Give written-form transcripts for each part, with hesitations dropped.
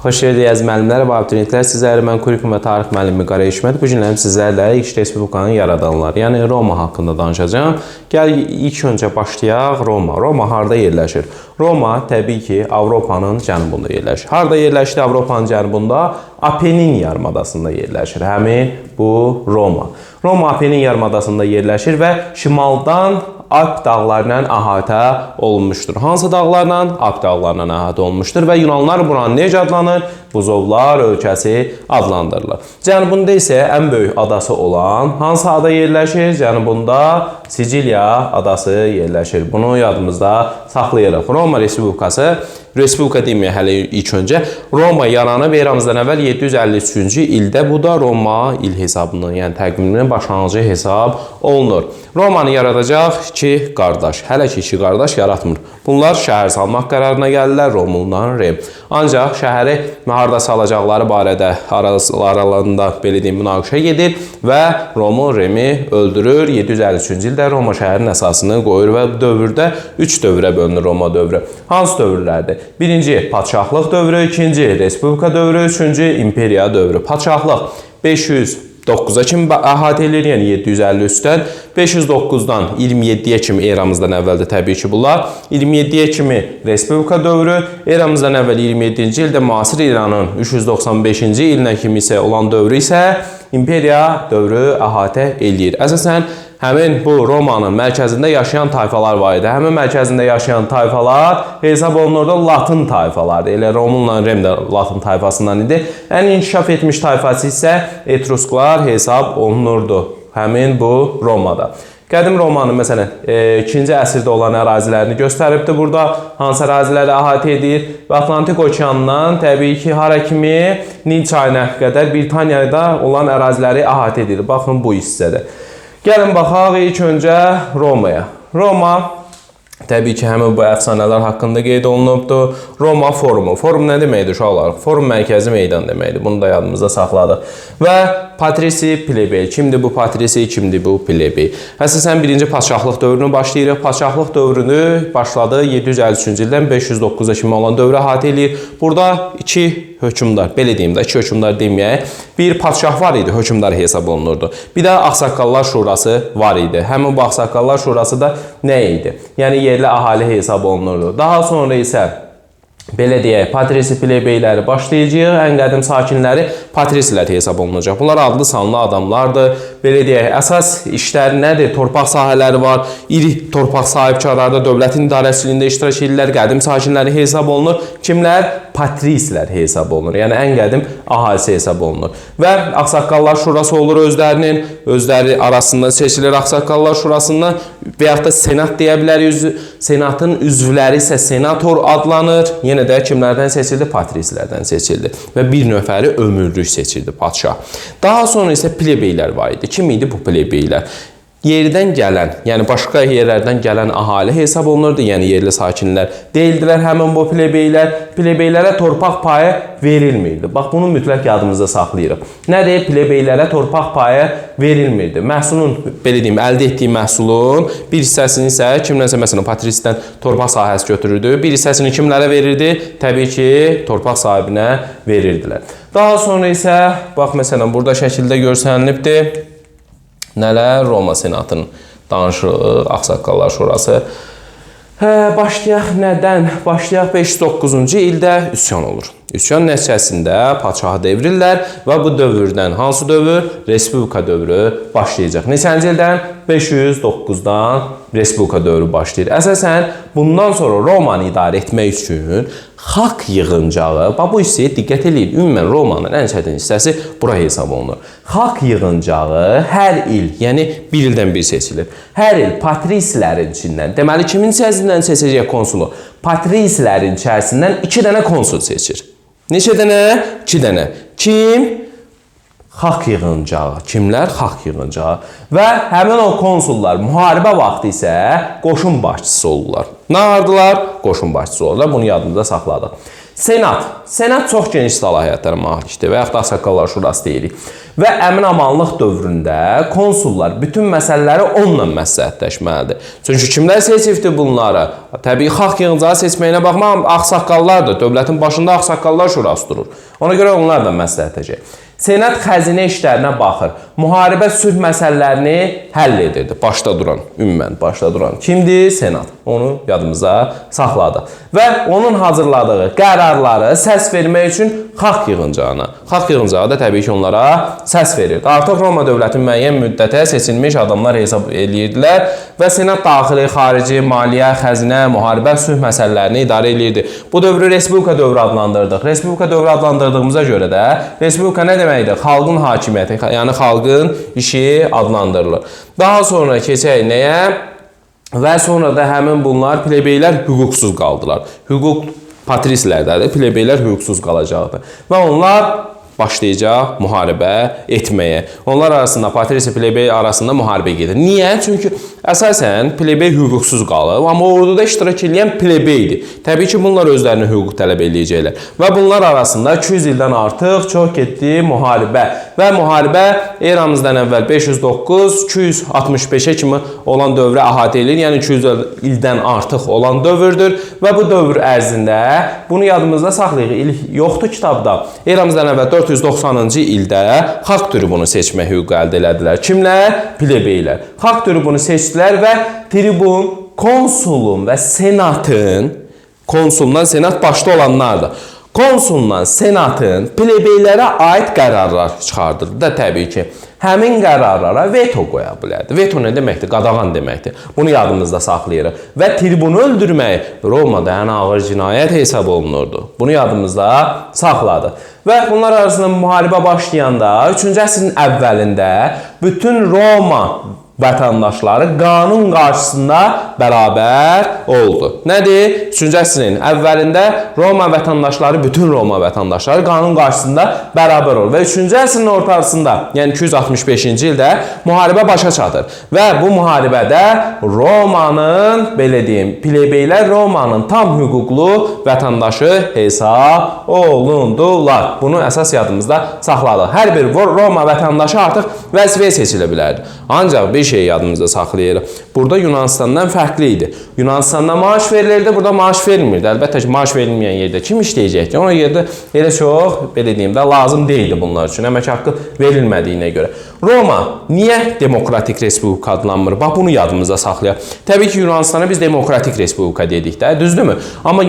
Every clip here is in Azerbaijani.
Xoş gördük əziz müəllimlər və abituriyentlər. Sizləri mən kurikulum və tarix müəllimi Qara Hikmət. Bu günlərim sizlərlə ilk Respublikanı yaradanlar, yəni Roma haqqında danışacağam. Gəl ilk öncə başlayaq Roma. Roma harda yerləşir? Roma təbii ki, Avropanın cənubunda yerləşir. Harda yerləşdi Avropanın cənubunda? Apenin yarımadasında yerləşir. Həmin bu Roma. Roma Apenin yarımadasında yerləşir və şimaldan Alp dağları ilə əhatə olunmuşdur. Hansı dağlarla? Alp dağlarla əhatə olunmuşdur və Yunanlar buranı necə adlanır? Buzovlar ölkəsi adlandırılır. Cənubunda isə ən böyük adası olan hansı ada yerləşir? Cənubunda Siciliya adası yerləşir. Bunu yadımızda saxlayırıq. Roma Respublikası, Respublika deməyək hələ ilk öncə, Roma yaranıb eramızdan əvvəl 753-cü ildə, bu da Roma il hesabının, yəni təqviminin başlanğıcı hesab olunur. Romanı yaradacaq iki qardaş. Hələ ki iki qardaş yaratmır. Bunlar şəhər salmaq qərarına gəlirlər, Romulla Rem. Ancaq şəhəri harda salacaqları barədə aralarında belə deyim münaqişə gedir və Romul Remi öldürür. 753-cü ildə Roma şəhərinin əsasını qoyur və bu dövrdə 3 dövrə bölünür Roma dövrü. Hansı dövrlərdir? Birinci padşahlıq dövrü, ikinci respublika dövrü, üçüncü imperiya dövrü. Padşahlıq 509-a kimi əhatə eləyir, yəni 753-dən 509-dan 27-yə kimi eramızdan əvvəldə təbii ki bunlar. 27-yə kimi respublika dövrü, eramızdan əvvəl 27-ci ildə müasir İranın 395-ci ilinə kimi isə olan dövrü isə imperiya dövrü əhatə eləyir. Əsasən həmin bu Romanın mərkəzində yaşayan tayfalar var idi. Həmin mərkəzində yaşayan tayfalar hesab olunurdu Latın tayfalardır. Elə Romulla Rem də Latın tayfasından idi. Ən inkişaf etmiş tayfası isə Etrusklar hesab olunurdu həmin bu Romada. Qədim Romanın məsələn 2-ci əsrdə olan ərazilərini göstəribdi burada. Hansı əraziləri əhatə edir? Və Atlantik okeanından təbii ki, hara kimi Nil çayına qədər Britaniyada olan əraziləri əhatə edir. Baxın bu hissədə. Gəlin baxaq ilk öncə Romaya. Roma təbii ki, həmin bu əfsanələr haqqında qeyd olunubdur. Roma forumu. Forum nə deməkdir uşaqlar? Forum mərkəzi meydan deməkdir. Bunu da yadımızda saxladıq. Və Patrisi plebey. Kimdir bu Patrisi, kimdir bu plebey? Əsasən birinci padşahlıq dövrünü başlayırıq. Padşahlıq dövrünü başladı 753-cü ildən 509-a kimi olan dövrü əhatə eləyir. Burada iki hökmdar, belə deyim də, iki hökmdar deməyək. Bir padşah var idi, hökmdar hesab olunurdu. Bir də Ağsaqqallar Şurası var idi. Həmin bu Ağsaqqallar Şurası da nə idi? Yəni yerli əhali hesab olunurdu. Daha sonra isə belə deyək, patrisi plebeyləri başlayacaq. Ən qədim sakinləri patrisilər hesab olunacaq. Bunlar adlı sanlı adamlardır. Belə deyək, əsas işləri nədir? Torpaq sahələri var. İri torpaq sahibkarları da dövlətin idarəçiliyində iştirak edirlər. Qədim sakinləri hesab olunur. Kimlər? Patrislər hesab olunur. Yəni ən qədim əhalisi hesab olunur. Və Ağsaqqallar Şurası olur özlərinin, özləri arasında seçilir Ağsaqqallar Şurasından və yaxud da senat deyə bilərik. Senatın üzvləri isə senator adlanır. Yenə də kimlərdən seçildi? Patrislərdən seçildi. Və bir nəfəri ömürlük seçildi padşah. Daha sonra isə plebeylər var idi. Kim idi bu plebeylər? Yerdən gələn, yəni başqa yerlərdən gələn əhali hesab olunurdu. Yəni yerli sakinlər deyildilər həmin bu plebeylər. Plebeylərə torpaq payı verilmirdi. Bax bunu mütləq yadımızda saxlayırıq. Nədir? Plebeylərə torpaq payı verilmirdi. Məhsulun, belə deyim, əldə etdiyi məhsulun bir hissəsini isə kimdənsə, məsələn, patrisdən torpaq sahəsi götürürdü. Bir hissəsini kimlərə verirdi? Təbii ki, torpaq sahibinə verirdilər. Daha sonra isə bax məsələn burada şəkildə görsənilibdir. Nələr? Roma Senatının danışığı, Ağsaqqallar Şurası. Başlayaq nədən? Başlayaq 509-cu ildə üsyan olur. Üsyan nəticəsində padşahı devrirlər və bu dövrdən hansı dövr? Respublika dövrü başlayacaq. Neçənci ildən? 509-dan Respublika dövrü başlayır. Əsasən bundan sonra Romanı idarə etmək üçün xalq yığıncağı, bax bu hissəyə diqqət eləyin. Ümumən Romanın ən çətin hissəsi bura hesab olunur. Xalq yığıncağı hər il, yəni bir ildən bir seçilir. Hər il patrislərin içindən, deməli kimin içərisindən seçəcək konsulu? Patrislərin içərisindən 2 dənə konsul seçir. Neçə dənə? 2 dənə. Kim? Xalq yığıncağı. Kimlər? Xalq yığıncağı. Və həmin o konsullar müharibə vaxtı isə qoşun başçısı olurlar. Nə vardılar? Qoşun başçısı olurlar. Bunu yadımızda saxladıq. Senat. Senat çox geniş səlahiyyətlərə malikdir və yaxud da Ağsaqqallar Şurası deyirik. Və əmin-amanlıq dövründə konsullar bütün məsələləri onunla məsləhətləşməlidir. Çünki kimlər seçibdir bunları? Təbii xalq yığıncağı seçməyinə baxmayaraq ağsaqqallardır. Dövlətin başında Ağsaqqallar Şurası durur. Ona görə onlarla məsləhətləşəcək. Senat xəzinə işlərinə baxır. Müharibə, sülh məsələlərini həll edirdi. Başda duran, ümumən başda duran kimdir? Senat. Onu yadımıza saxladıq. Və onun hazırladığı qərarları səs vermək üçün xalq yığıncağına. Xalq yığıncağı da təbii ki onlara səs verirdi. Artıq Roma dövləti müəyyən müddətə seçilmiş adamlar hesab eləyirdilər və Senat daxili, xarici, maliyyə, xəzinə, müharibə, sülh məsələlərini idarə eləyirdi. Bu dövrü Respublika dövrü adlandırdıq. Respublika dövrü adlandırdığımıza görə də Respublika nə deməkdir? Xalqın hakimiyyəti, yəni xalqın işi adlandırılır. Daha sonra keçək nəyə? Və sonra da həmin bunlar plebeylər hüquqsuz qaldılar. Hüquq patrislərdədir, plebeylər hüquqsuz qalacaqdı. Və onlar başlayacaq müharibə etməyə. Onlar arasında patrisi plebey arasında müharibə gedir. Niyə? Çünki əsasən plebey hüquqsuz qalıb, amma orduda iştirak edən plebeydir. Təbii ki, bunlar özlərinə hüquq tələb eləyəcəklər. Və bunlar arasında 200 ildən artıq çox getdi müharibə. Və müharibə eramızdan əvvəl 509 265-ə kimi olan dövrü əhatə eləyir. Yəni 200 ildən artıq olan dövrdür və bu dövr ərzində bunu yadımızda saxlayıq. İl yoxdur kitabda. Eramızdan əvvəl 490-cı ildə xalq tribunu seçmə hüququ əldə elədilər. Kimlər? Plebeylər. Xalq tribunu seçdilər və tribun konsulun və senatın, konsuldan senat başda olanlardır. Konsulla senatın plebeylərə aid qərarlar çıxardırdı da təbii ki. Həmin qərarlara veto qoya bilərdi. Veto nə deməkdir? Qadağan deməkdir. Bunu yadımızda saxlayırıq. Və tribunu öldürmək Romada ən ağır cinayət hesab olunurdu. Bunu yadımızda saxladıq. Və bunlar arasında müharibə başlayanda 3-cü əsrin əvvəlində bütün Roma vətəndaşları qanun qarşısında bərabər oldu. Nədir? 3-cü əsrin əvvəlində Roma vətəndaşları, bütün Roma vətəndaşları qanun qarşısında bərabər oldu. Və 3-cü əsrin ortasında, yəni 265-ci ildə müharibə başa çatır. Və bu müharibədə Romanın, belə deyim, plebeylər Romanın tam hüquqlu vətəndaşı hesab olundular. Bunu əsas yadımızda saxladıq. Hər bir Roma vətəndaşı artıq vəzifəyə seçilə bilərdi. Ancaq bir şey yadımızda saxlayırıq. Burada Yunanistandan fərqli idi. Yunanistanda maaş verilirdi, burada maaş verilmirdi. Əlbəttə ki, maaş verilməyən yerdə kim işləyəcəkdi? Ona görə də elə çox, belə deyim də, lazım deyildi bunlar üçün. Əmək haqqı verilmədiyinə görə. Roma niyə demokratik respublika adlanmır? Bax, bunu yadımızda saxlayaq. Təbii ki, Yunanistana biz demokratik respublika dedik də, düzdürmü? Amma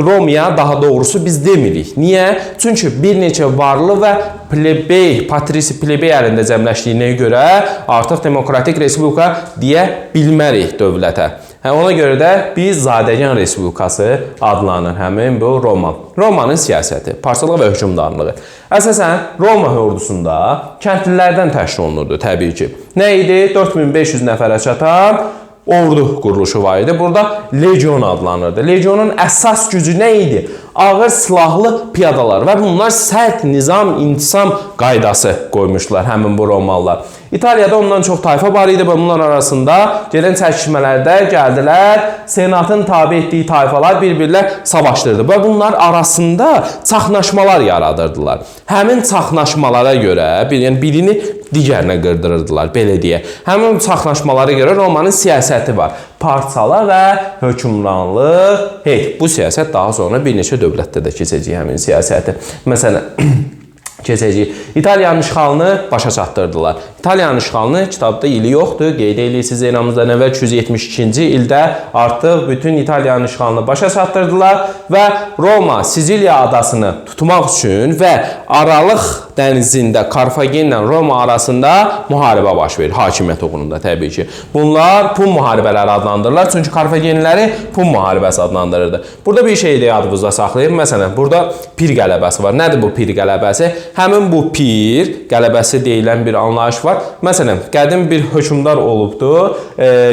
Romaya daha doğrusu biz demirik. Niyə? Çünki bir neçə varlı və plebey, patrisi plebey əlində cəmləşdiyinə görə artıq demokratik respublika deyə bilmərik dövlətə. Ona görə də biz Zadəgan Respublikası adlanır həmin bu Roma. Romanın siyasəti, parçalıq və hökmdarlığı. Əsasən Roma ordusunda kəndlilərdən təşkil olunurdu təbii ki. Nə idi? 4500 nəfərə çatan ordu quruluşu var idi. Burada legion adlanırdı. Legionun əsas gücü nə idi? Ağır silahlı piyadalar və bunlar sərt nizam, intisam qaydası qoymuşdular həmin bu Romalılar. İtaliyada ondan çox tayfa var idi və bunlar arasında gedən çəkişmələrdə gəldilər. Senatın tabe etdiyi tayfalar bir-birlə savaşdırdı və bunlar arasında çaxnaşmalar yaradırdılar. Həmin çaxnaşmalara görə, yəni birini digərinə qırdırırdılar, belə deyək. Həmin çaxnaşmalara görə Romanın siyasəti var. Parçala və hökmranlıq et. Bu siyasət daha sonra bir neçə dövlətdə də keçəcək həmin siyasəti. Məsələn, keçəcəyik. İtaliyanın işğalını başa çatdırdılar. İtaliyanın işğalını kitabda ili yoxdur. Qeyd edirsiniz, eramızdan əvvəl 272-ci ildə artıq bütün İtaliyanın işğalını başa çatdırdılar və Roma Siciliya adasını tutmaq üçün və Aralıq dənizində Karfagenlə Roma arasında müharibə baş verir. Hakimiyyət uğrunda təbii ki. Bunlar Pun müharibələri adlandırırlar. Çünki Karfagenləri Pun müharibəsi adlandırırdı. Burada bir şey də yadınızda saxlayın. Məsələn, burada Pir qələbəsi var. Nədir bu Pir qələbəsi? Həmin bu Pir qələbəsi deyilən bir anlayış var. Məsələn, qədim bir hökmdar olubdu.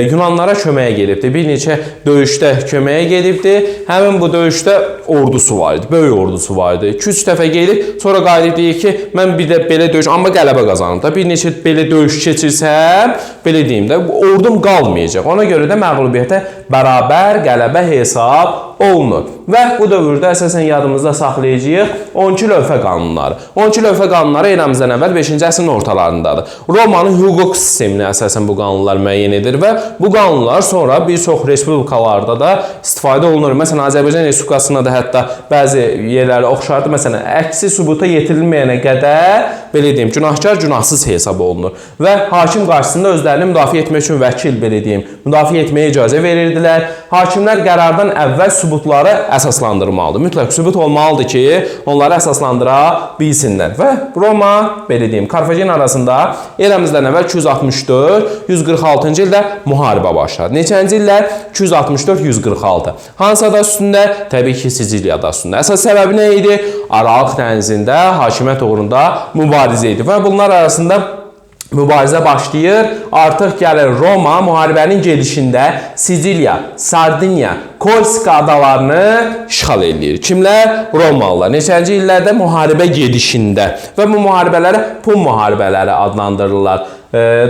Yunanlara köməyə gedibdi. Bir neçə döyüşdə köməyə gedibdi. Həmin bu döyüşdə ordusu var idi. Böyük ordusu var idi. 2-3 dəfə gedib, sonra qayıdıb deyir ki, mən bir də belə döyüş, amma qələbə qazanıb da. Bir neçə belə döyüş keçirsəm, belə deyim də, ordum qalmayacaq. Ona görə də məğlubiyyətə bərabər qələbə hesab olunur. Və bu dövrdə əsasən yadımızda saxlayacağıq 12 lövhə qanunları. 12 lövhə qanunları eramızdan əvvəl 5-ci əsrin ortalarındadır. Romanın hüquq sistemini əsasən bu qanunlar müəyyən edir və bu qanunlar sonra bir çox respublikalarda da istifadə olunur. Məsələn, Azərbaycan Respublikasında da hətta bəzi yerlərə oxşardı. Məsələn, əksi sübuta yetirilməyənə qədər, belə deyim, günahkar günahsız hesab olunur və hakim qarşısında özlərini müdafiə etmək üçün vəkil, belə deyim, müdafiə etməyə icazə verirdilər. Hakimlər qərardan əvvəl sübutları əsaslandırmalıdır. Mütləq sübut olmalıdır ki, onları əsaslandıra bilsinlər. Və Roma, belə deyim, Karfagen arasında eramızdan əvvəl 264-146-cı ildə müharibə başladı. Neçənci illər? 264-146. Hansı ada üstündə? Təbii ki, Siciliya adası üstündə. Əsas səbəbi nə idi? Aralıq dənizində hakimiyyət uğrunda mübarizə idi və bunlar arasında mübarizə başlayır. Artıq gəlir Roma müharibənin gedişində Siciliya, Sardiniya, Korsika adalarını işğal eləyir. Kimlər? Romalılar. Neçənci illərdə? Müharibə gedişində və bu müharibələrə Pun müharibələri adlandırırlar.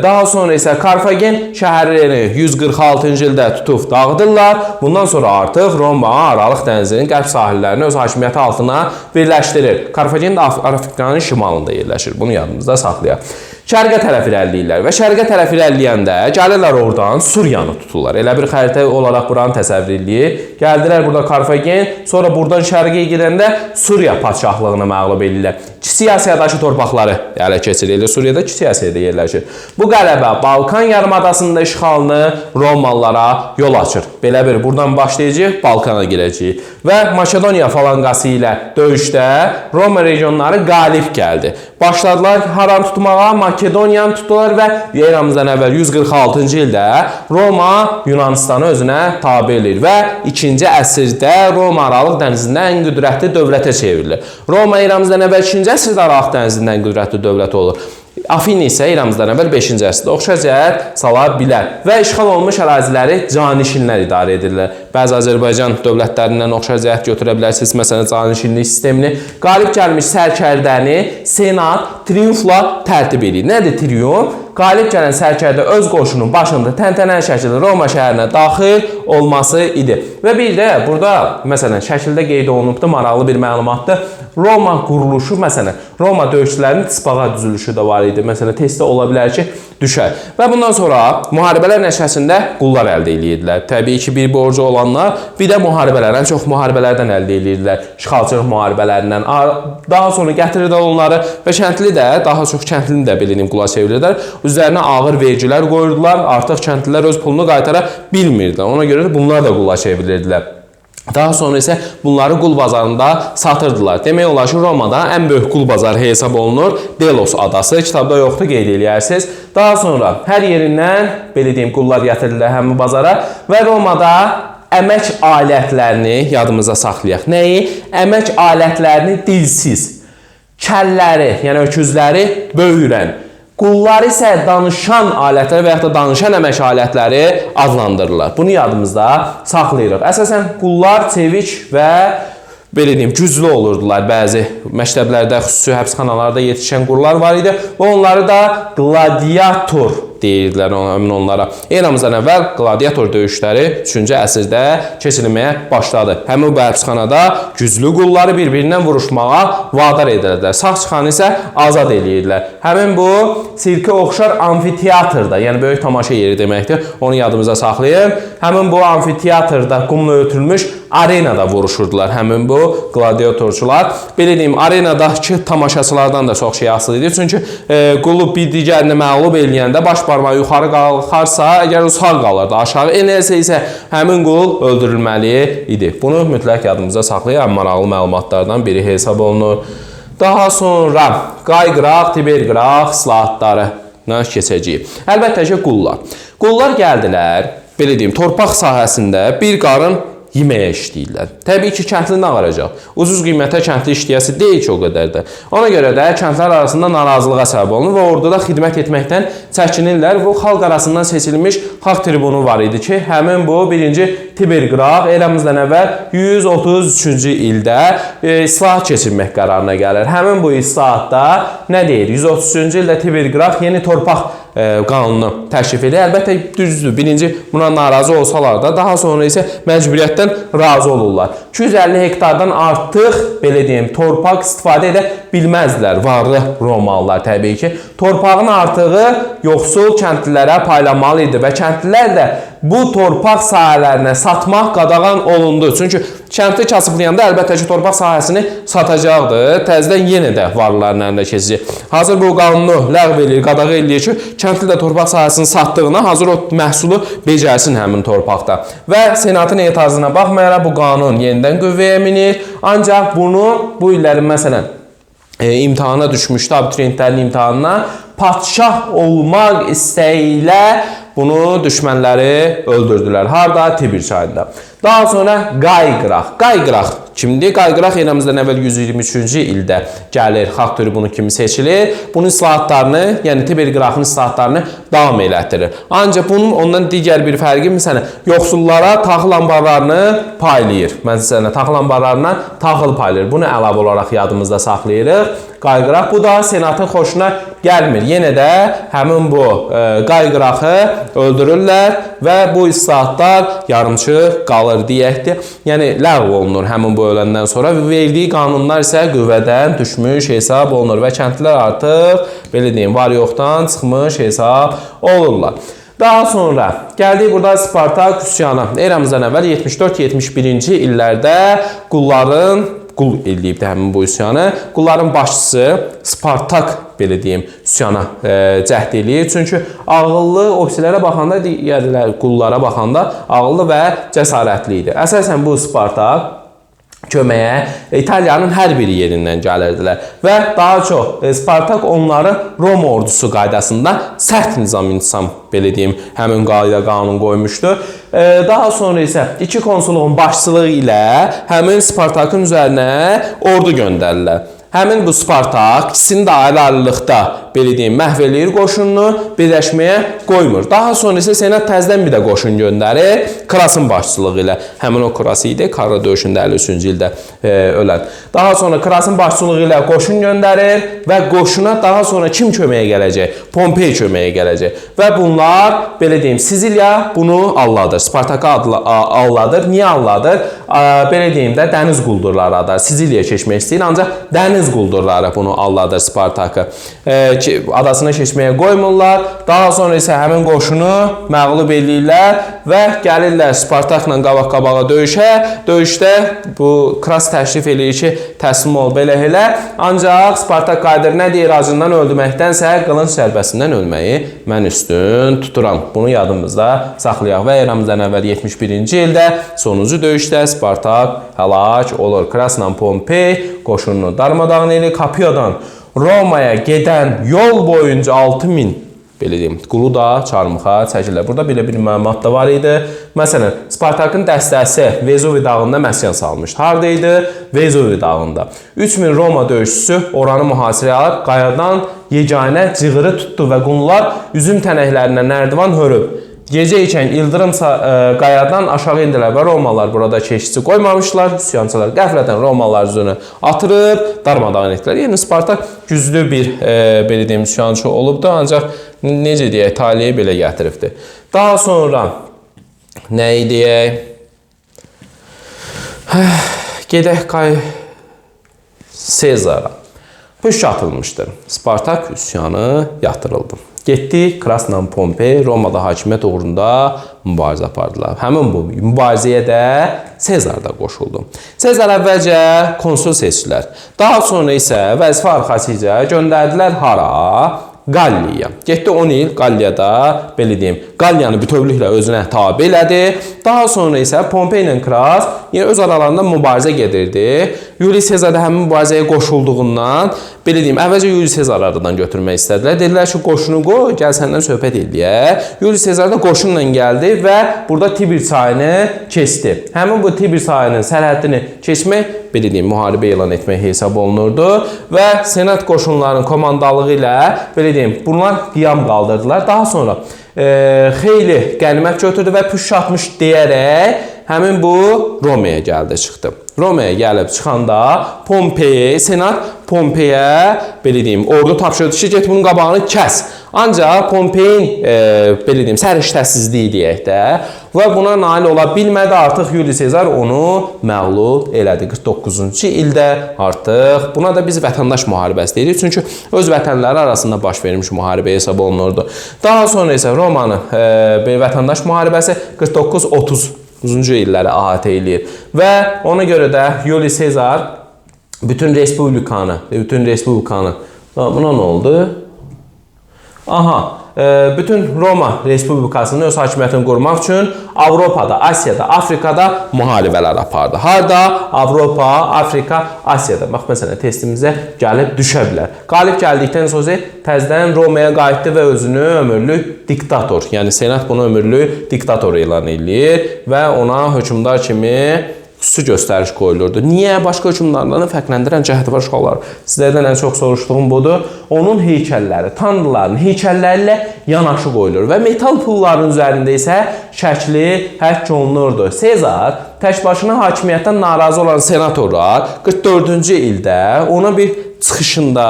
Daha sonra isə Karfagen şəhərini 146-cı ildə tutub dağıdırlar. Bundan sonra artıq Roma Aralıq dənizinin qərb sahillərini öz hakimiyyəti altına birləşdirir. Karfagen də Afrikanın şimalında yerləşir. Bunu yadımızda saxlayaq. Şərqə tərəf irəliləyirlər və şərqə tərəf irəliləyəndə gəlirlər oradan Suriyanı tuturlar. Elə bir xəritə olaraq buranı təsəvvür eləyir. Gəldilər burada Karfagen, sonra buradan şərqə gedəndə Suriya padşahlığını məğlub eləyirlər. Kiçik Asiyadakı torpaqları ələ keçirir. Elə Suriyada Kiçik Asiyada yerləşir. Bu qələbə Balkan yarımadasında işğalını Romalılara yol açır. Belə bir buradan başlayacağıq, Balkana girəcəyik. Və Makedoniya falanqası ilə döyüşdə Roma regionları qalib gəldi. Başladılar haranı tutmağa, Makedoniyanı tutdular və eramızdan əvvəl 146-cı ildə Roma Yunanistanı özünə tabe eləyir və 2-ci əsrdə Roma Aralıq dənizində ən qüdrətli dövlətə çevrilir. Roma eramızdan əvvəl 2-ci əsrdə Aralıq dənizində ən qüdrətli dövlət olur. Afina isə eramızdan əvvəl 5-ci əsrdə oxşar cəhət sala bilər və işğal olunmuş əraziləri canişinlər idarə edirlər. Bəzi Azərbaycan dövlətlərindən oxşar cəhət götürə bilərsiniz. Məsələn, canişinlik sistemini qalib gəlmiş sərkərdəni senat triumfla tərtib edir. Nədir triumf? Qalib gələn sərkərdə öz qoşunun başında təntənəli şəkildə Roma şəhərinə daxil olması idi. Və bir də burada məsələn şəkildə qeyd olunubdur, maraqlı bir məlumatdır. Roma quruluşu, məsələn, Roma döyüşçülərinin tısbağa düzülüşü də var idi. Məsələn, testdə ola bilər ki, düşər. Və bundan sonra müharibələr nəticəsində qullar əldə eləyirdilər. Təbii ki, bir borcu olanlar, bir də müharibələr, ən çox müharibələrdən əldə eləyirdilər. İşğalçılıq müharibələrindən. Daha sonra gətirirdilər onları və kəndli də, daha çox kəndlini də belə deyim, qula çevirirdilər. Üzərinə ağır vergilər qoyurdular. Artıq kəndlilər öz pulunu qaytara bilmirdilər. Ona görə də bunlar da qula çevrilirdilər. Daha sonra isə bunları qul bazarında satırdılar. Demək olar ki, Romada ən böyük qul bazarı hesab olunur. Delos adası. Kitabda yoxdur, qeyd eləyərsiniz. Daha sonra hər yerindən, belə deyim, qullar gətirirlər həmin bazara və Romada əmək alətlərini yadımıza saxlayaq. Nəyi? Əmək alətlərini dilsiz, kəlləri, yəni öküzləri böyürən, qulları isə danışan alətlər və yaxud da danışan əmək alətləri adlandırırlar. Bunu yadımızda saxlayırıq. Əsasən qullar çevik və belə deyim, güclü olurdular. Bəzi məktəblərdə, xüsusi həbsxanalarda yetişən qullar var idi və onları da qladiator deyirdilər həmin onlara. Eramızdan əvvəl qladiator döyüşləri 3-cü əsrdə keçirilməyə başladı. Həmin bu həbsxanada güclü qulları bir-birindən vuruşmağa vadar edirdilər. Sağ çıxanı isə azad eləyirdilər. Həmin bu sirkə oxşar amfiteatrda, yəni böyük tamaşa yeri deməkdir. Onu yadımıza saxlayın. Həmin bu amfiteatrda qumla örtülmüş arenada vuruşurdular həmin bu qladiatorçular. Belə deyim, arenadakı tamaşaçılardan da çox şey asılı idi. Çünki qulu bir digərini məğlub eləyəndə baş barmağı yuxarı qalxarsa, əgər o sağ qalırdı, aşağı enərsə isə həmin qul öldürülməli idi. Bunu mütləq yadımıza saxlayaq, ən maraqlı məlumatlardan biri hesab olunur. Daha sonra Qay Qraq, Tiber Qraq islahatlarına keçəcəyik. Əlbəttə ki, qullar. Qullar gəldilər, belə deyim, torpaq sahəsində bir qarın yeməyə işləyirlər. Təbii ki, kəndli nə alacaq? Ucuz qiymətə kəndli işləyəsi deyil ki, o qədər də. Ona görə də kəndlər arasında narazılığa səbəb olunur və orduda xidmət etməkdən çəkinirlər. Bu xalq arasından seçilmiş xalq tribunu var idi ki, həmin bu 1-ci Tiber Qraq eramızdan əvvəl 133-cü ildə islahat keçirmək qərarına gəlir. Həmin bu islahatda nə deyir? 133-cü ildə Tiber Qraq yeni torpaq qanunu təklif edir. Əlbəttə düzdür. Birinci buna narazı olsalar da, daha sonra isə məcburiyyətdən razı olurlar. 250 hektardan artıq belə deyim, torpaq istifadə edə bilməzdilər varlı Romalılar təbii ki. Torpağın artığı yoxsul kəndlilərə paylanmalı idi və kəndlilər də bu torpaq sahələrinə satmaq qadağan olundu. Çünki kəndli kasıblayanda əlbəttə ki, torpaq sahəsini satacaqdı. Təzədən yenə də varlıların əlinə keçəcək. Hazır bu qanunu ləğv eləyir, qadağa eləyir ki, kəndli də torpaq sahəsini satdığına hazır o məhsulu becərsin həmin torpaqda. Və senatın etirazına baxmayaraq bu qanun yenidən qüvvəyə minir. Ancaq bunu bu illərin məsələn imtahana düşmüşdü, abituriyentlərin imtahanına padşah olmaq istəyi ilə bunu düşmənləri öldürdülər. Harda? Tibir çayında. Daha sonra Qayqıraq. Qayqıraq kimdir? Qayqıraq eramızdan əvvəl 123-cü ildə gəlir. Xalq tribunu kimi seçilir. Bunun islahatlarını, yəni Tiber Qraqın islahatlarını davam elətdirir. Ancaq bunun ondan digər bir fərqi, məsələn, yoxsullara taxıl anbarlarını paylayır. Məsələn, taxıl anbarlarından taxıl paylayır. Bunu əlavə olaraq yadımızda saxlayırıq. Qayqıraq bu da senatın xoşuna gəlmir. Yenə də həmin bu Qayqıraqı öldürürlər və bu islahatlar yarımçıq qalır deyəkdir. Yəni ləğv olunur həmin bu öləndən sonra və verdiyi qanunlar isə qüvvədən düşmüş hesab olunur və kəndlilər artıq belə deyim, var yoxdan çıxmış hesab olurlar. Daha sonra gəldik burada Spartak üsyanı. Eramızdan əvvəl 74-71-ci illərdə qulların qul eləyibdi həmin bu üsyanı. Qulların başçısı Spartak belə deyim, üsyana cəhd eləyir. Çünki ağıllı ofislərə baxanda, digərlər qullara baxanda ağıllı və cəsarətli idi. Əsasən bu Spartak köməyə İtaliyanın hər bir yerindən gəlirdilər və daha çox Spartak onları Roma ordusu qaydasında sərt nizam-intizam belə deyim, həmin qayda qanun qoymuşdu. Daha sonra isə iki konsulluğun başçılığı ilə həmin Spartakın üzərinə ordu göndərirlər. Həmin bu Spartak ikisini də ayrı-ayrılıqda belə deyim, məhv eləyir qoşununu, birləşməyə qoymur. Daha sonra isə senat təzədən bir də qoşun göndərir Krasın başçılığı ilə. Həmin o Kras idi, Karra döyüşündə 53-cü ildə ölən. Daha sonra Krasın başçılığı ilə qoşun göndərir və qoşuna daha sonra kim köməyə gələcək? Pompey köməyə gələcək. Və bunlar, belə deyim, Siciliya bunu alladır. Spartakı alladır. Niyə alladır? Belə deyim də, dəniz quldurları adır. Siciliyaya keçmək istəyir, ancaq dəniz quldurları bunu alladır Spartakı. Adasına keçməyə qoymurlar. Daha sonra isə həmin qoşunu məğlub eləyirlər və gəlirlər Spartakla qabaq-qabağa döyüşə. Döyüşdə bu Kras təşrif eləyir ki, təslim ol belə elə. Ancaq Spartak qayıdır, nə deyir? Acından öldürməkdənsə qılınc zərbəsindən ölməyi mən üstün tuturam. Bunu yadımızda saxlayaq və eramızdan əvvəl 71-ci ildə sonuncu döyüşdə Spartak həlak olur. Krasla Pompey qoşununu darmadağın eləyir. Kapiyadan Romaya gedən yol boyunca 6000 belə deyim, qulu da çarmıxa çəkirlər. Burada belə bir məlumat da var idi. Məsələn, Spartakın dəstəsi Vezuvi dağında məskən salmışdı. Harada idi? Vezuvi dağında. 3000 Roma döyüşçüsü oranı mühasirəyə alıb qayadan yeganə cığırı tutdu və qullar üzüm tənəklərindən nərdivan hörüb. Gecə ikən ildırım qayadan aşağı indilər və Romalılar burada keşişçi qoymamışlar. Üsyançılar qəflətən Romalılar üzünü atırıb darmadağın etdilər. Yəni Spartak güclü bir belə deyim, üsyançı olubdu, ancaq necə deyək, taleyi belə gətiribdi. Daha sonra nəyi deyək? Gedək Kay Sezara. Püşk atılmışdır. Spartak üsyanı yatırıldı. Getdi Krasla Pompey Romada hakimiyyət uğrunda mübarizə apardılar. Həmin bu mübarizəyə də Sezar da qoşuldu. Sezar əvvəlcə konsul seçdilər. Daha sonra isə vəzifə arxasıca göndərdilər hara? Qalliyaya. Getdi 10 il Qalliyada, belə deyim, Qalliyanı bütövlüklə özünə tabe elədi. Daha sonra isə Pompey ilə Kras yenə öz aralarında mübarizə gedirdi. Yuli Sezar da həmin mübarizəyə qoşulduğundan, belə deyim, əvvəlcə Yuli Sezar aradan götürmək istədilər. Dedilər ki, qoşunu qoy, gəl səndən söhbət eləyək. Yuli Sezar da qoşunla gəldi və burada Tibir çayını keçdi. Həmin bu Tibir çayının sərhəddini keçmək, belə deyim, müharibə elan etmək hesab olunurdu və senat qoşunlarının komandalığı ilə, belə deyim, bunlar qiyam qaldırdılar. Daha sonra xeyli qənimət götürdü və püşk atmış deyərək Həmin bu Romaya gəldi, çıxdı. Romaya gəlib çıxanda Pompey, senat Pompeyə belə deyim, ordu tapşırdı ki, get bunun qabağını kəs. Ancaq Pompeyin belə deyim, səriştəsizliyi deyək də və buna nail ola bilmədi. Artıq Yuli Sezar onu məğlub elədi 49-cu ildə artıq. Buna da biz vətəndaş müharibəsi deyirik. Çünki öz vətənləri arasında baş vermiş müharibə hesab olunurdu. Daha sonra isə Romanın vətəndaş müharibəsi 49-30-cu illəri əhatə eləyir və ona görə də Yuli Sezar bütün respublikanı, buna nə oldu? Aha, bütün Roma Respublikasının öz hakimiyyətini qurmaq üçün Avropada, Asiyada, Afrikada müharibələr apardı. Harda? Avropa, Afrika, Asiyada. Bax, məsələn, testimizə gəlib düşə bilər. Qalib gəldikdən sonra təzədən Romaya qayıtdı və özünü ömürlük diktator, yəni senat bunu ömürlük diktator elan eləyir və ona hökmdar kimi xüsusi göstəriş qoyulurdu. Niyə? Başqa hökmdarlardan fərqləndirən cəhəti var uşaqlar. Sizlərdən ən çox soruşduğum budur. Onun heykəlləri, tanrıların heykəlləri ilə yanaşı qoyulur və metal pulların üzərində isə şəkli həkk olunurdu. Sezar tək başına hakimiyyətdən narazı olan senatorlar 44-cü ildə ona bir çıxışında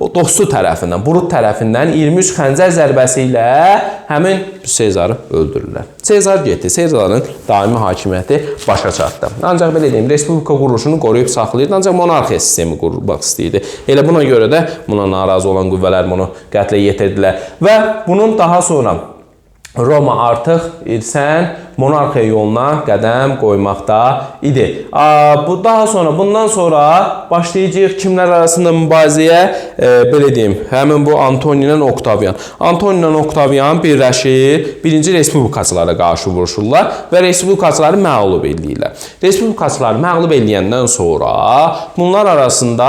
o dostu tərəfindən, Brut tərəfindən 23 xəncər zərbəsi ilə həmin Sezarı öldürürlər. Sezar getdi. Sezarın daimi hakimiyyəti başa çatdı. Ancaq belə deyim, respublika quruluşunu qoruyub saxlayırdı, ancaq monarxiya sistemi qurmaq istəyirdi. Elə buna görə də buna narazı olan qüvvələr bunu qətlə yetirdilər və bunun daha sonra Roma artıq irsən monarxiya yoluna qədəm qoymaqda idi. Bu daha sonra, bundan sonra başlayacağıq kimlər arasında mübarizəyə, belə deyim, həmin bu Antoni ilə Oktavian. Antoni ilə Oktavian birləşir, birinci respublikaçılara qarşı vuruşurlar və respublikaçıları məğlub eləyirlər. Respublikaçıları məğlub eləyəndən sonra bunlar arasında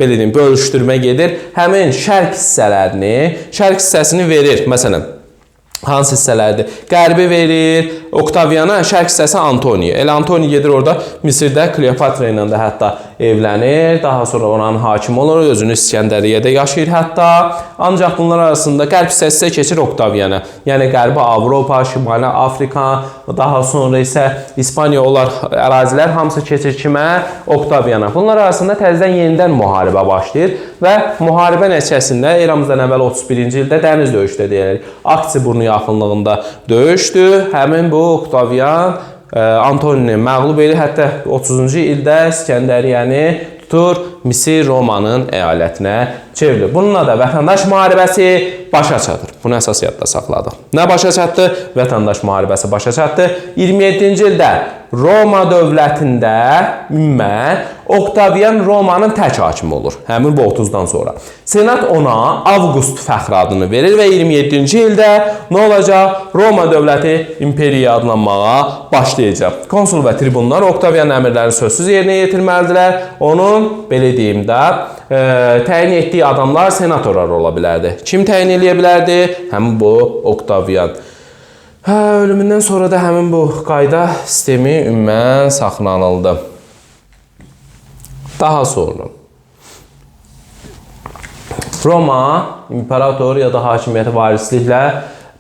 belə deyim, bölüşdürmə gedir. Həmin şərq hissələrini, şərq hissəsini verir. Məsələn, hansı hissələrdir? Qərbi verir Oktaviana, şərq hissəsi Antoniyə. Elə Antoni gedir orada Misirdə Kleopatra ilə də hətta evlənir. Daha sonra oranın hakimi olur, özünü İskəndəriyyədə yaşayır hətta. Ancaq bunlar arasında qərb hissəsi isə keçir Oktaviana. Yəni Qərbi Avropa, Şimali Afrika, daha sonra isə İspaniya olar ərazilər hamısı keçir kimə? Oktaviana. Bunlar arasında təzədən yenidən müharibə başlayır və müharibə nəticəsində eramızdan əvvəl 31-ci ildə dəniz döyüşü də deyilir. Aksi burnu yaxınlığında döyüşdü. Həmin bu Oktavian Antonini məğlub edir. Hətta 30-cu ildə İskəndəriyyəni tutur, Misir Romanın əyalətinə çevrilir. Bununla da vətəndaş müharibəsi başa çatır. Bunu əsas yadda saxladıq. Nə başa çatdı? Vətəndaş müharibəsi başa çatdı. 27-ci ildə Roma dövlətində ümumən Oktavian Romanın tək hakimi olur. Həmin bu 30-dan sonra. Senat ona Avqust fəxri adını verir və 27-ci ildə nə olacaq? Roma dövləti imperiya adlanmağa başlayacaq. Konsul və tribunlar Oktavian əmrlərini sözsüz yerinə yetirməlidirlər. Onun, belə deyim də, təyin etdiyi adamlar senatorlar ola bilərdi. Kim təyin eləyə bilərdi? Həmin bu Oktavian. Hə, ölümündən sonra da həmin bu qayda sistemi ümumən saxlanıldı. Daha sonra Roma imperator ya da hakimiyyəti varisliklə,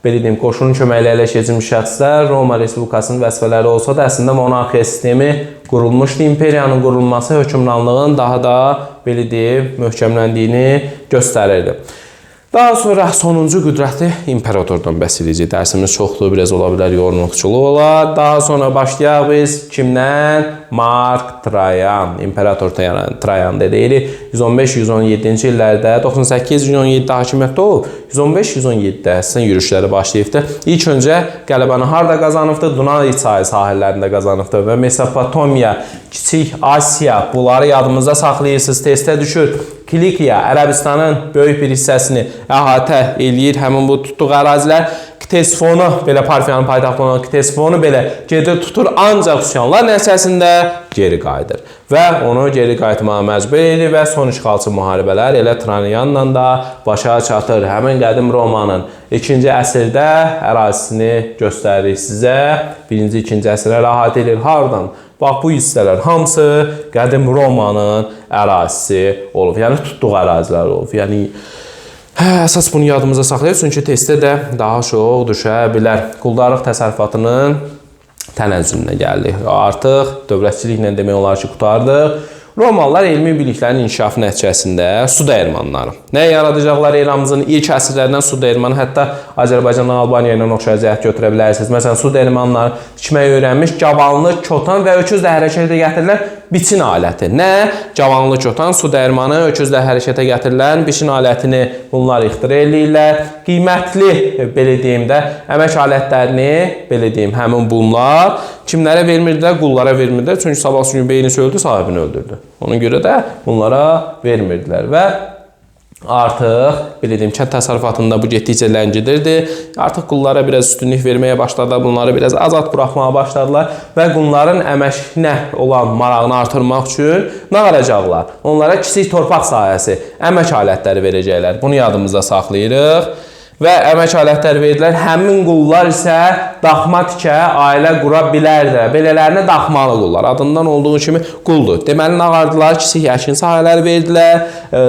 belə deyim, qoşunun köməkliyi ilə keçirmiş şəxslər Roma Respublikasının vəzifələri olsa da əslində monarxiya sistemi qurulmuşdu. İmperiyanın qurulması hökmranlığın daha da, belə deyim, möhkəmləndiyini göstərirdi. Daha sonra sonuncu qüdrətli imperatordan bəhs edəcəyik. Dərsimiz çoxdur, biraz ola bilər yorğunluqçuluq olar. Daha sonra başlayaq biz kimdən? Mark Trayan, İmperator Trayan deyirik. 115-117-ci illərdə 98-117-də hakimiyyətdə olub. 115-117-də əslində yürüşləri başlayıbdı. İlk öncə qələbəni harda qazanıbdı? Dunay çayı sahillərində qazanıbdı və Mesopotomiya, Kiçik Asiya, bunları yadımızda saxlayırsınız, testə düşür. Kilikiya, Ərəbistanın böyük bir hissəsini əhatə eləyir həmin bu tutduğu ərazilər. Ktesifonu, belə Parfiyanın paytaxtı olan Ktesifonu belə gedir tutur, ancaq üsyanlar nəticəsində geri qayıdır və onu geri qayıtmağa məcbur edir və son işğalçı müharibələr elə Trayanla da başa çatır. Həmin qədim Romanın 2-ci əsrdə ərazisini göstəririk sizə. 1-ci, 2-ci əsrlər əhatə edir. Hardan? Bax, bu hissələr hamısı qədim Romanın ərazisi olub. Yəni tutduğu ərazilər olub. Yəni əsas bunu yadımıza saxlayaq, çünki testdə də daha çox düşə bilər. Quldarlıq təsərrüfatının Tənəzzülünə gəldik. Artıq dövlətçiliklə demək olar ki, qurtardıq. Romalılar elmi biliklərin inkişafı nəticəsində su dəyirmanları. Nə yaradacaqlar eramızın ilk əsrlərindən su dəyirmanı, hətta Azərbaycandan Albaniya ilə oxşar cəhət götürə bilərsiniz. Məsələn, su dəyirmanları tikməyi öyrənmiş, cavanlı, kotan və öküzlə hərəkətə gətirilən biçin aləti. Nə? Cavanlı, kotan, su dəyirmanı, öküzlə hərəkətə gətirilən biçin alətini bunlar ixtira eləyirlər. Qiymətli, belə deyim də, əmək alətlərini, belə deyim, həmin bunlar kimlərə vermirdilər? Qullara vermirdilər. Çünki sabah gün beyni öldü, sahibini öldürdü. Ona görə də bunlara vermirdilər və artıq, belə deyim, kənd təsərrüfatında bu getdikcə ləngidirdi. Artıq qullara biraz üstünlük verməyə başladılar, bunları biraz azad buraxmağa başladılar və qulların əməyinə olan marağını artırmaq üçün nə alacaqlar? Onlara kiçik torpaq sahəsi, əmək alətləri verəcəklər. Bunu yadımızda saxlayırıq. Və əmək alətləri verdilər. Həmin qullar isə daxma tikə, ailə qura bilərdilər. Belələrinə daxmalı qullar. Adından olduğu kimi quldur. Deməli, nə vardılar? Kiçik əkin sahələri verdilər.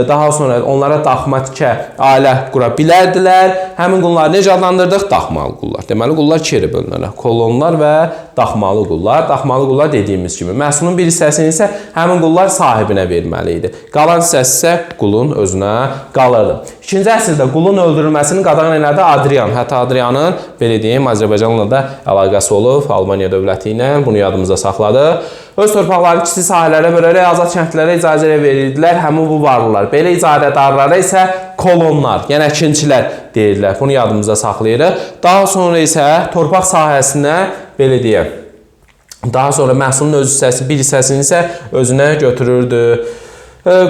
Daha sonra onlara daxma tikə, ailə qura bilərdilər. Həmin qulları necə adlandırdıq? Daxmalı qullar. Deməli, qullar iki yerə bölünürlər. Kolonlar və daxmalı qullar. Daxmalı qullar dediyimiz kimi məhsulun bir hissəsini isə həmin qullar sahibinə verməli idi. Qalan hissəsi isə qulun özünə qalırdı. İkinci əsrdə qulun öldürülməsinin qadağan elədi Adrian. Hətta Adrianın, belə deyim, Azərbaycanla da əlaqəsi olub, Almaniya dövləti ilə, bunu yadımızda saxladı. Öz torpaqlarını kiçik sahələrə bölərək azad kəndlilərə icazə verirdilər həmin bu varlılar. Belə icarədarlara isə kolonlar, yəni əkinçilər deyirdilər. Bunu yadımızda saxlayırıq. Daha sonra isə torpaq sahəsinə, belə deyim, daha sonra məhsulun öz hissəsi, bir hissəsini isə özünə götürürdü.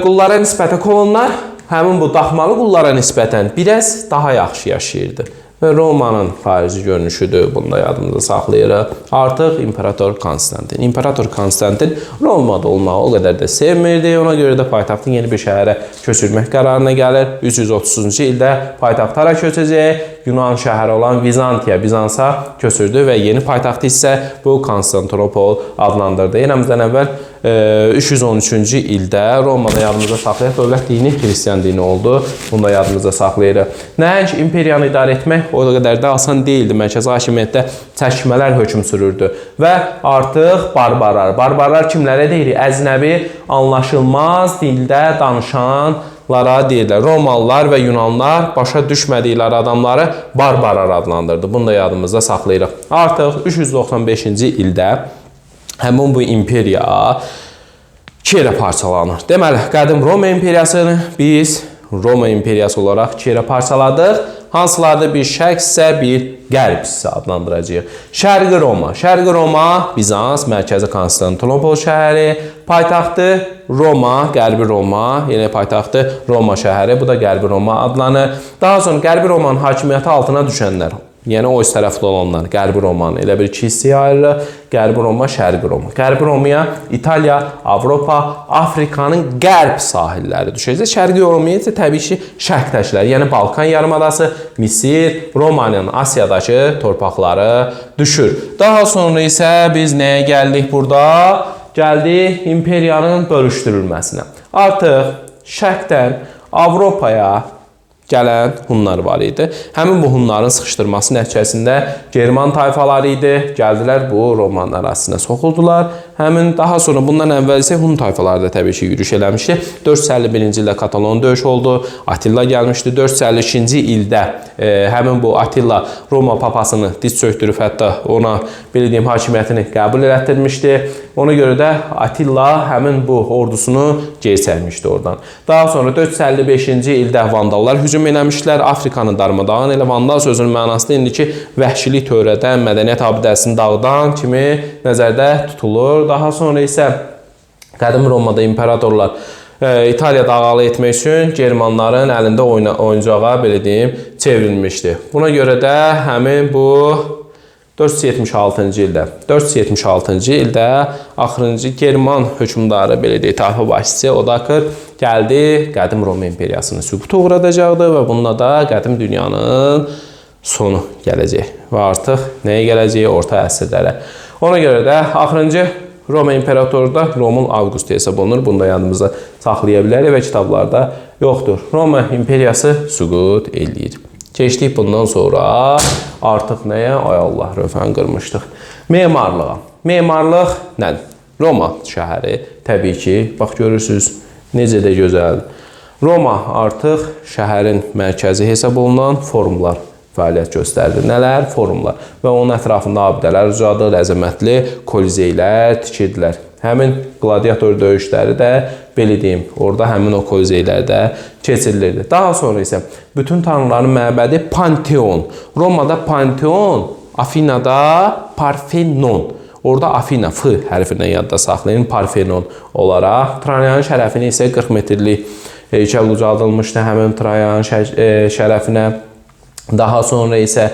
Qullara nisbətən kolonlar həmin bu daxmalı qullara nisbətən biraz daha yaxşı yaşayırdı. Və Romanın xarici görünüşüdür, bunu da yadımızda saxlayırıq. Artıq İmperator Konstantin. İmperator Konstantin Romada olmağı o qədər də sevmirdi. Ona görə də paytaxtın yeni bir şəhərə köçürmək qərarına gəlir. 330-cu ildə paytaxt hara köçəcək? Yunan şəhəri olan Vizantiya, Bizansa köçürdü və yeni paytaxtı isə bu Konstantinopol adlandırdı. Eramızdan əvvəl 313-cü ildə Romada yadımızda saxlayaq, dövlət dini xristian dini oldu. Bunu da yadımızda saxlayırıq. Nəhəng imperiyanı idarə etmək o qədər də asan deyildi. Mərkəzi hakimiyyətdə çəkişmələr hökm sürürdü və artıq barbarlar. Barbarlar kimlərə deyirik? Əcnəbi, anlaşılmaz dildə danışanlara deyirlər. Romalılar və Yunanlar başa düşmədikləri adamları barbarlar adlandırdı. Bunu da yadımızda saxlayırıq. Artıq 395-ci ildə həmin bu imperiya iki yerə parçalanır. Deməli, qədim Roma imperiyasını biz Roma imperiyası olaraq iki yerə parçaladıq. Hansılarda bir şərq hissə, bir qərb hissə adlandıracağıq. Şərqi Roma. Şərqi Roma, Bizans, mərkəzi Konstantinopol şəhəri, paytaxtı Roma, Qərbi Roma, yəni paytaxtı Roma şəhəri, bu da Qərbi Roma adlanır. Daha sonra Qərbi Romanın hakimiyyəti altına düşənlər, yəni o üst tərəfdə olanlar, Qərbi Romanı elə bir iki hissəyə ayırırıq. Qərbi Roma, Şərqi Roma. Qərbi Romaya İtaliya, Avropa, Afrikanın qərb sahilləri düşəcək. Şərqi Romaya isə təbii ki, şərqdəkilər, yəni Balkan yarımadası, Misir, Romanın Asiyadakı torpaqları düşür. Daha sonra isə biz nəyə gəldik burada? Gəldik imperiyanın bölüşdürülməsinə. Artıq şərqdən Avropaya gələn Hunlar var idi. Həmin bu Hunların sıxışdırması nəticəsində German tayfaları idi. Gəldilər bu Romanın ərazisinə soxuldular. Həmin daha sonra bundan əvvəl isə Hun tayfaları da təbii ki yürüş eləmişdi. 451-ci ildə Katalon döyüşü oldu. Attila gəlmişdi. 452-ci ildə həmin bu Attila Roma papasını diz çökdürüb hətta ona belə deyim hakimiyyətini qəbul elətdirmişdi. Ona görə də Attila həmin bu ordusunu geri çəkmişdi oradan. Daha sonra 455-ci ildə Vandallar hücum eləmişdilər. Afrikanı darmadağın elə Vandal sözünün mənası da indiki vəhşilik törədən, mədəniyyət abidəsini dağıdan kimi nəzərdə tutulur. Daha sonra isə qədim Romada imperatorlar İtaliya dağalı etmək üçün Germanların əlində oyuncağa belə deyim çevrilmişdi. Buna görə də həmin bu 476-cı ildə axırıncı German hökmdarı, belə deyək, tayfa başçısı Odakır gəldi, qədim Roma imperiyasını süquta uğradacaqdı və bununla da qədim dünyanın sonu gələcək və artıq nəyə gələcək? Orta əsrlərə. Ona görə də axırıncı Roma imperatoru da Romul Avqust hesab olunur. Bunu da yadımızda saxlaya bilərik və kitablarda yoxdur. Roma imperiyası süqut eləyir. Keçdik bundan sonra artıq nəyə? Ay Allah, rövhəni qırmışdıq. Memarlığa. Memarlıq nədir? Roma şəhəri təbii ki, bax görürsünüz necə də gözəldir. Roma artıq şəhərin mərkəzi hesab olunan forumlar fəaliyyət göstərdi. Nələr? Forumlar. Və onun ətrafında abidələr ucadılır, əzəmətli kolizeylər tikirdilər. Həmin qladiator döyüşləri də, belə deyim, orada həmin o kolizeylərdə keçirilirdi. Daha sonra isə bütün tanrıların məbədi Panteon. Romada Panteon, Afinada Parthenon. Orada Afina F hərfindən yadda saxlayın, Parthenon olaraq. Trayanın şərəfinə isə 40 metrlik heykəl ucaldılmışdı həmin Trayanın şərəfinə. Daha sonra isə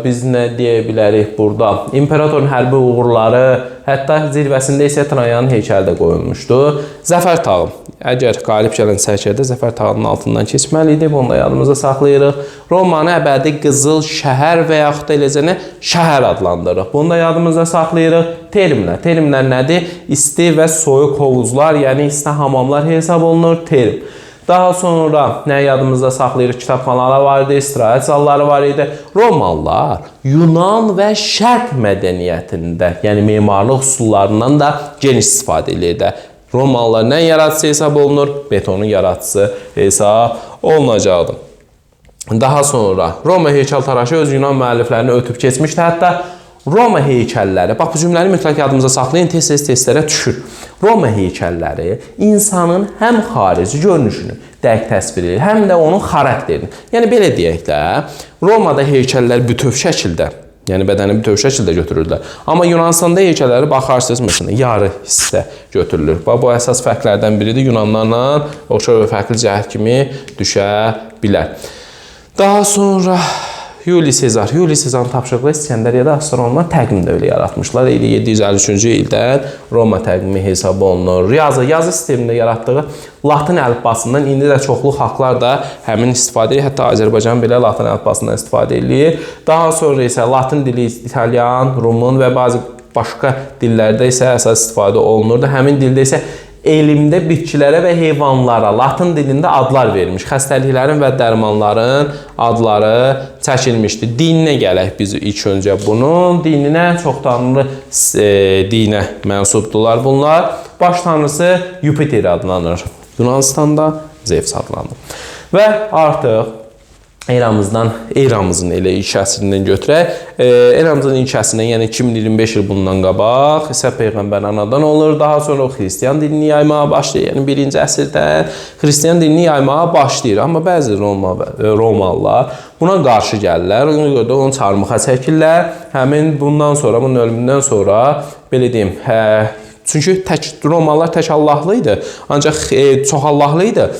biz nə deyə bilərik burada? İmperatorun hərbi uğurları, hətta zirvəsində isə Trayanın heykəli də qoyulmuşdu. Zəfər tağı. Əgər qalib gələn sərkərdə zəfər tağının altından keçməli idi. Bunu da yadımızda saxlayırıq. Romanı əbədi qızıl şəhər və yaxud da eləcə nə şəhər adlandırırıq. Bunu da yadımızda saxlayırıq. Termlər. Termlər nədir? İsti və soyuq hovuzlar, yəni isti hamamlar hesab olunur. Term. Daha sonra nə yadımızda saxlayırıq? Kitabxanalar var idi, istirahət zalları var idi. Romalılar Yunan və Şərq mədəniyyətində, yəni memarlıq üsullarından da geniş istifadə edirdi. Romalılar nə yaradıcısı hesab olunur? Betonun yaradıcısı hesab olunacaqdır. Daha sonra Roma heykəltaraşı öz Yunan müəlliflərini ötüb keçmişdi. Hətta Roma heykəlləri, bax bu cümləni mütləq yadımıza saxlayın, tez-tez testlərə düşür. Roma heykəlləri insanın həm xarici görünüşünü dəqiq təsvir edir, həm də onun xarakterini. Yəni belə deyək də, Romada heykəllər bütöv şəkildə, yəni bədəni bütöv şəkildə götürürdülər. Amma Yunanistanda heykəlləri baxarsınız, məsələn, yarı hissə götürülür. Bax bu əsas fərqlərdən biridir. Yunanlarla oxşar və fərqli cəhət kimi düşə bilər. Daha sonra Yuli Sezar. Yuli Sezarın tapşırıqla İsgəndəriyyədə astronomlar təqvim də öyle yaratmışlar. İli 753-cü ildən Roma təqvimi hesab olunur. Yazı sistemində yaratdığı Latın əlifbasından indi də çoxlu xalqlar da həmin istifadə edir. Hətta Azərbaycan belə Latın əlifbasından istifadə edir. Daha sonra isə Latın dili İtalyan, Rumun və bəzi başqa dillərdə isə əsas istifadə olunurdu. Həmin dildə isə elmdə bitkilərə və heyvanlara Latın dilində adlar verilmiş. Xəstəliklərin və dərmanların adları çəkilmişdi. Dininə gələk biz ilk öncə bunun. Dininə çoxtanrılı dinə mənsubdular bunlar. Baş tanrısı Yupiter adlanır. Yunanistanda Zeus adlanır. Və artıq eramızın elə ilk əsrindən götürək. Eramızın ilk əsrindən, yəni 2025 il bundan qabaq İsa peyğəmbər anadan olur. Daha sonra o xristian dinini yaymağa başlayır. Yəni 1-ci əsrdən xristian dinini yaymağa başlayır. Amma bəzi Romalılar buna qarşı gəlirlər. Ona görə də onu çarmıxa çəkirlər. Həmin bundan sonra, bunun ölümündən sonra belə deyim, çünki Romalılar tək Allahlı idi. Ancaq çox Allahlı idi.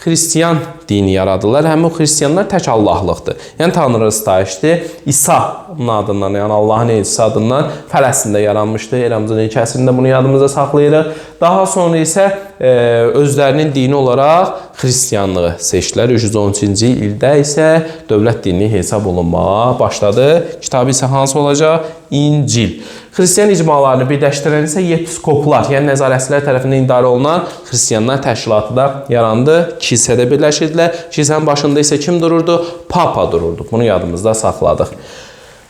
Xristian dini yaradırlar. Həmin o xristianlar tək Allahlıqdır. Yəni Tanrı sitayişdir. İsa adından, yəni Allahın elçisi adından Fələstində yaranmışdı. Eramızın ilk əsrində bunu yadımızda saxlayırıq. Daha sonra isə özlərinin dini olaraq xristianlığı seçdilər. 313-cü ildə isə dövlət dini hesab olunmağa başladı. Kitabı isə hansı olacaq? İncil. Xristian icmalarını birləşdirən isə yepiskoplar, yəni nəzarətçilər tərəfindən idarə olunan xristianlar təşkilatı da yarandı. Kilsədə birləşirdilər. Kilsənin başında isə kim dururdu? Papa dururdu. Bunu yadımızda saxladıq.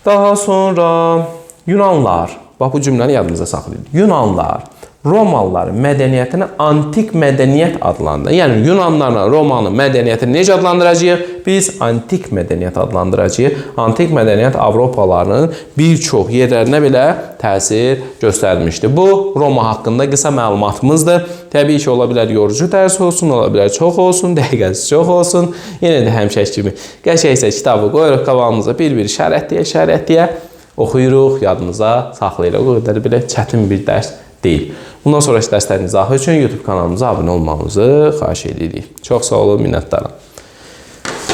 Daha sonra Yunanlar, bax bu cümləni yadımızda saxlayın. Yunanlar Romalıların mədəniyyətini antik mədəniyyət adlandırır. Yəni Yunanlarla Romanın mədəniyyətini necə adlandıracağıq? Biz antik mədəniyyət adlandıracağıq. Antik mədəniyyət Avropaların bir çox yerlərinə belə təsir göstərmişdi. Bu Roma haqqında qısa məlumatımızdır. Təbii ki, ola bilər yorucu dərs olsun, ola bilər çox olsun, dəqiqəsi çox olsun. Yenə də həmişəki kimi qəşəngsə kitabı qoyuruq qabağımıza, bir-bir işarətləyə oxuyuruq, yadımıza saxlayırıq. O qədər belə çətin bir dərs deyil. Bundan sonraki dərslərin izahı üçün YouTube kanalımıza abunə olmağınızı xahiş edirik. Çox sağ olun, minnətdaram.